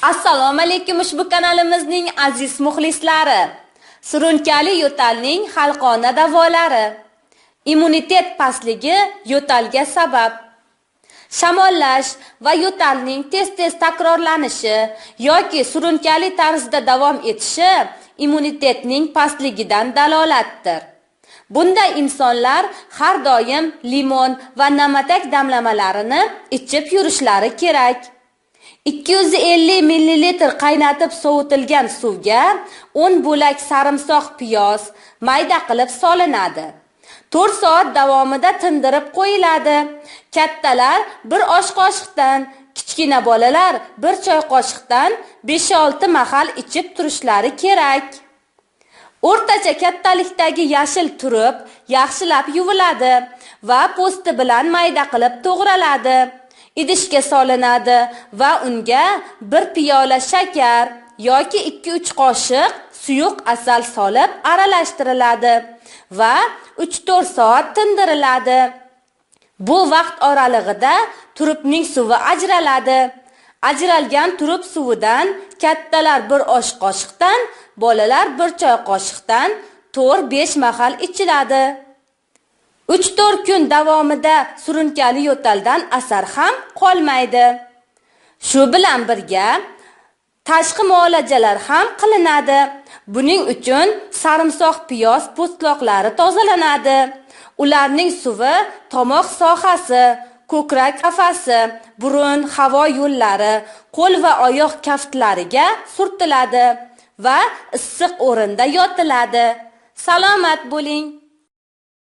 Assalomu alaykum ushbu kanalimizning aziz muxlislari. Surunkali yo'talning xalqona davolari. Immunitet pastligi yo'talga sabab. Shamollash va yo'talning tez-tez takrorlanishi yoki surunkali tarzda davom etishi immunitetning pastligidan dalolatdir. Bunday insonlar har doim limon va namatak damlamalarini ichib yurishlari kerak. 250 ml qaynatib sovutilgan suvga 10 bo'lak sarimsoq piyoz mayda qilib solinadi. 4 soat davomida tindirib qo'yiladi. Kattalar 1 osh qoshiqdan, kichkina bolalar 1 choy qoshiqdan 5-6 mahal ichib turishlari kerak. O'rtacha kattalikdagi yashil turib yaxshilab yuviladi va po'sti bilan mayda qilib to'g'raladi. Idishga solinadi va unga 1 piyola shakar yoki 2-3 qoshiq suyuq asal solib aralashtiriladi va 3-4 soat tindiriladi. Bu vaqt oralig'ida turupning suvi ajraladi. Ajralgan turup suvidan kattalar 1 osh qoshiqdan, bolalar 1 choy qoshiqdan 4-5 mahal ichiladi. 3-4 kun davomida surunkali yo'taldan asar ham qolmaydi. Shu bilan birga tashqi muolajalar ham qilinadi. Buning uchun sarimsoq piyoz po'stloqlari tozalanadi. Ularning suvi tomoq sohasi, ko'krak qafasi, burun, havo yo'llari, qo'l va oyoq kaftlariga surtiladi va issiq o'rinda yotiladi. Salomat bo'ling.